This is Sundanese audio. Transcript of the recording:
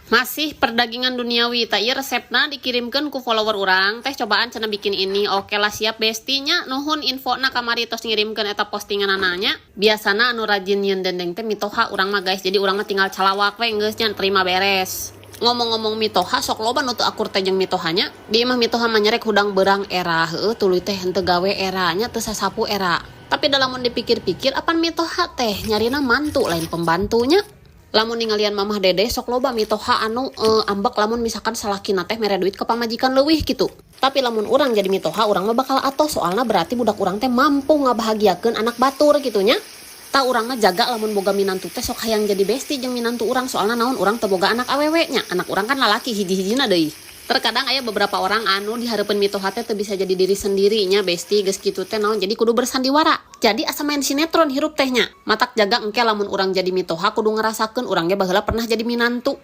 Masih perdagingan duniawi. Tah, ieu resepna dikirimkan ku follower urang. "Teh, cobaan cenah bikin ini." Oke lah, siap, Besti nya. Nuhun infona, kamari tos ngirimkeun eta postingan nanya. Biasana anu rajin nyieun dendeng teh mitoha urang mah, guys. Jadi urang mah tinggal calawak we, geus nya, terima beres. Ngomong-ngomong mitoha, sok loba nu teu akur teh jeung mitohanya. Di imah mitoha mah nyerek hudang beurang era, heueuh, tuluy teh henteu gawe era nya, teu sasapu era. Tapi dalam dipikir-pikir, apan mitoha teh nyarina mantu, lain pembantunya. Lamun ningalian Mamah Dede, sok loba mitoha anu ambek lamun misalkan salakina teh mere duit ke pamajikan leuwih gitu. Tapi lamun urang jadi mitoha, urang mah bakal atoh, soalna berarti budak urang teh mampu ngabahagiakeun anak batur gitu nya. Tah, urang mah jaga lamun boga minantu teh sok hayang jadi bestie jeung minantu urang, soalna naon, urang teu boga anak awewe nya. Anak urang kan lalaki hiji-hijina deui. Terkadang aya beberapa orang anu dihareupeun mitoha teh teu bisa jadi diri sendirinya, Besti. Geus kitu teh naon, jadi kudu bersandiwara. Jadi asa main sinetron hirup teh nya. Matak jaga engke lamun urang jadi mitoha kudu ngerasakeun urang ge baheula pernah jadi minantu.